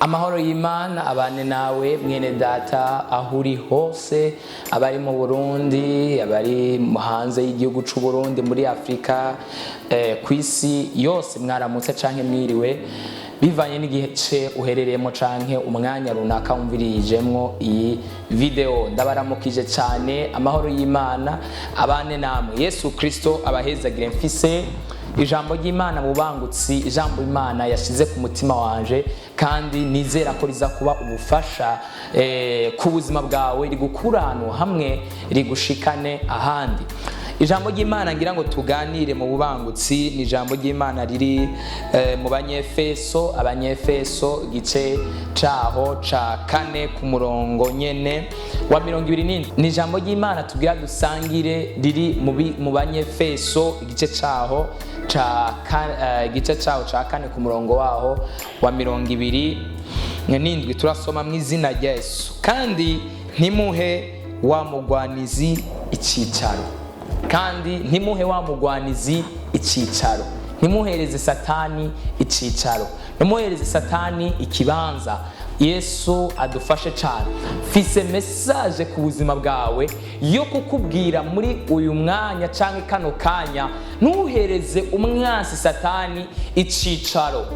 Amahoro y'Imana abane nawe, mwene data, aho uri hose, abari mu Burundi, abari hanze y'igihugu c'u Burundi, muri Afurika, ku isi yose, mwaramutse canke mwiriwe bivanye n'igice uherereyemo canke umwanya runaka wumvirijemwo iyi video. Ndabaramukije cyane, amahoro y'Imana abane namwe, Yesu Kristo abahezagire. Mfise ijambo ry'Imana mu bangutsi, ijambo Imana yashize ku mutima wanje kandi nizera ko riza kuba ubufasha ku buzima bwawe, rigukura ahantu hamwe rigushikane ahandi. Ijambo ry'Imana ngira ngo tuganire mu bubangutsi ni ijambo ry'Imana riri mu Banyefeso, Abanyefeso igice caho ca 4 ku murongo nyene wa 27. Ni ijambo ry'Imana tubwira dusangire riri mu Banyefeso igice caho ca 4 ku murongo waho wa 27. Turasoma mu izina rya Yesu: "Kandi ntimuhe wa mugwanizi icicaro, kandi ntimuhe wa mugwanizi icicaro." Ntimuhereze Satani icicaro, ntimuhereze Satani ikibanza. Yesu adufashe cyane. Mfise message ku buzima bwawe yo kukubwira muri uyu mwanya cyangwa kano kanya: ntuhereze umwansi Satani icicaro.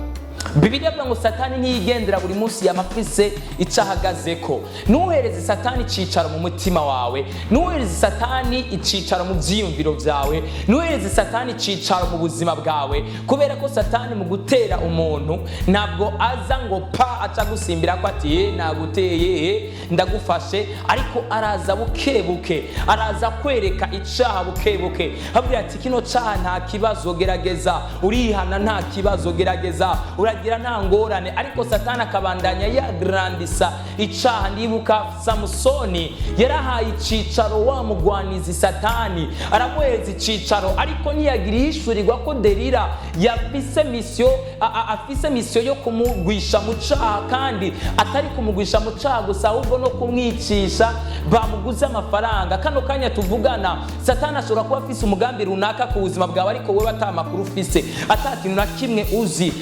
Bibiliya avuga ngo Satani ntiyigendera, buri munsi yama afise icyo ahagazeko. Ntuhereze Satani icicaro mu mutima wawe, ntuhereze Satani icicaro mu byiyumviro byawe, ntuhereze Satani icicaro mu buzima bwawe, kubera ko Satani mu gutera umuntu ntabwo aza ngo pa aca gusimbira ko ati: "Ye, naguteye, ye, ndagufashe." Ariko araza buke buke, araza kwereka icaha buke buke, abwira ati: "Kino caha nta kibazo, gerageza urihana, nta kibazo, gerageza uragira, nta ngorane." Ariko Satani akabandanya yagrandisa icaha. Ndibuka Samusoni yarahaye icicaro wa mugwanizi Satani, aramuhereza icicaro, ariko ntiyagira ihishurirwa ko Delila yafise mission, afise mission yo kumugwisha mu caha, kandi atari kumugwisha mu caha gusa, ahubwo no kumwicisha bamuguze amafaranga. Kano kanya tuvugana, Satani ashobora kuba afise umugambi runaka ku buzima bwawe, ariko wowe ata makuru ufise, ata kintu na kimwe uzi.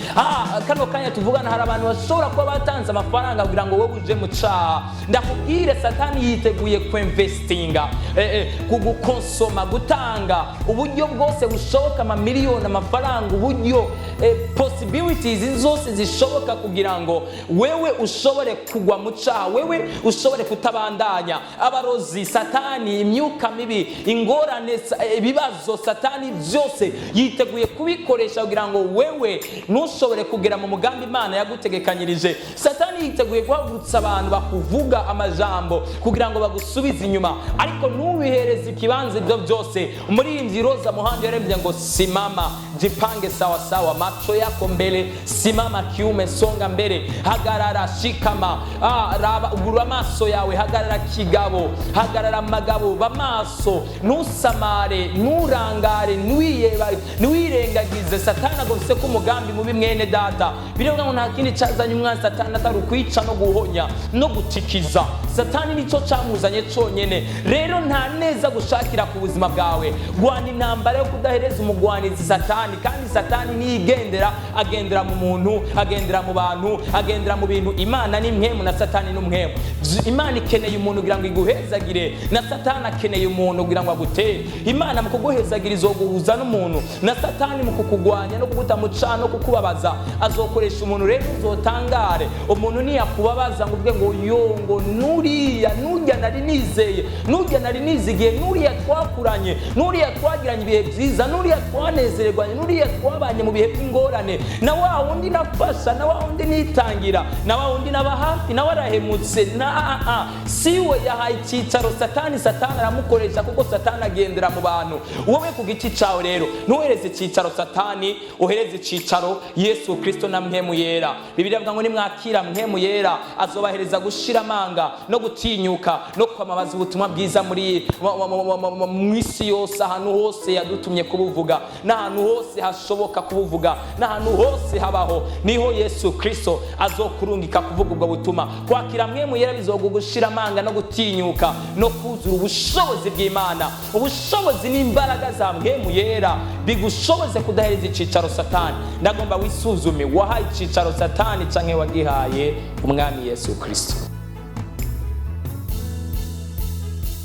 Kano kanya tuvugana, hari abantu bashobora kuba batanze amafaranga kugira ngo wowe uje mu caha. Ndakubwire, Satani yiteguye kwinvestinga, kugukonsoma, gutanga uburyo bwose bushoboka, amamiliyoni, amafaranga, uburyo, possibilities zose zishoboka kugira ngo wewe ushobore kugwa mu caha, wewe ushobore kutabandanya. Abarozi, Satani, imyuka mibi, ingorane, ibibazo, Satani byose yiteguye kubikoresha kugira ngo wewe ntushobore kugera mu mugambi Imana yagutegekanyirije. Satani yiteguye guhagurutsa abantu bakuvuga amajambo kugira ngo bagusubize inyuma, ariko ntubihereze ikibanza ibyo byose. Umuririmbyi Roza Muhando yarembye ngo: "Simama, jipange sawa sawa, macho yako mbele, simama kiume, songa mbele." Hagarara, shikama, raba, ubura amaso yawe, hagarara kigabo, hagarara magabo, bamaso, ntusamare, nturangare, ntiwirengagize. Satani agufise ko umugambi mubi, mwene data. Birivuga ngo nta kindi cazanye umwanzi Satani atari ukwica no guhonya no gutikiza. Satani nicyo camuzanye conyene. Rero nta neza gushakira ku buzima bwawe. Rwana intambara yo kudahereza umugwanizi Satani. Kandi Satani niyigendera, agendera mu muntu, agendera mu bantu, agendera mu bintu. Imana ni mpwemu na Satani ni umwemu. Imana ikeneye umuntu kugira ngo iguhezagire, na Satani akeneye umuntu kugira ngo agutere. Imana mu kuguhezagira izoguhuza n'umuntu, na Satani mu kukugwanya no kuguta mu caha no kukubabaza azokoresha umuntu. Rero uzotangare umuntu niyakubabaza ngo uvuge ngo: "Yo, ngo nuriya, nurya nari nizeye, nurya nari nizigiye, nuriya twakuranye, nuriya twagiranye ibihe byiza, nuriya twanezererwanye, nuriya twabanye mu bihe by'ingorane, na wa wundi nafasha, na wa wundi nitangira, na wa wundi naba hafi, nawe arahemutse." Na siwe yahaye icyicaro Satani, Satani aramukoresha, kuko Satani agendera mu bantu. Wowe ku giti cyawe rero ntuhereze icyicaro Satani, uhereze icyicaro Yesu Kristo na Mpwemu Yera. Bibiliya avuga ngo nimwakira Mpwemu Yera, azobahereza gushira amanga no gutinyuka no kwamamaza ubutumwa bwiza muri mu isi yose, ahantu hose yadutumye kubuvuga, n'ahantu hose hashoboka kubuvuga, n'ahantu hose habaho, niho Yesu Kristo azokurungika kuvuga ubwo butumwa. Kwakira Mpwemu Yera bizoga gushira amanga no gutinyuka no kuzura ubushobozi bw'Imana. Ubushobozi n'imbaraga za Mpwemu Yera bigushoboze kudahereza icicaro Satani. Ndagomba wisuzume: wahaye icicaro Satani canke wagihaye Umwami Yesu Kristo.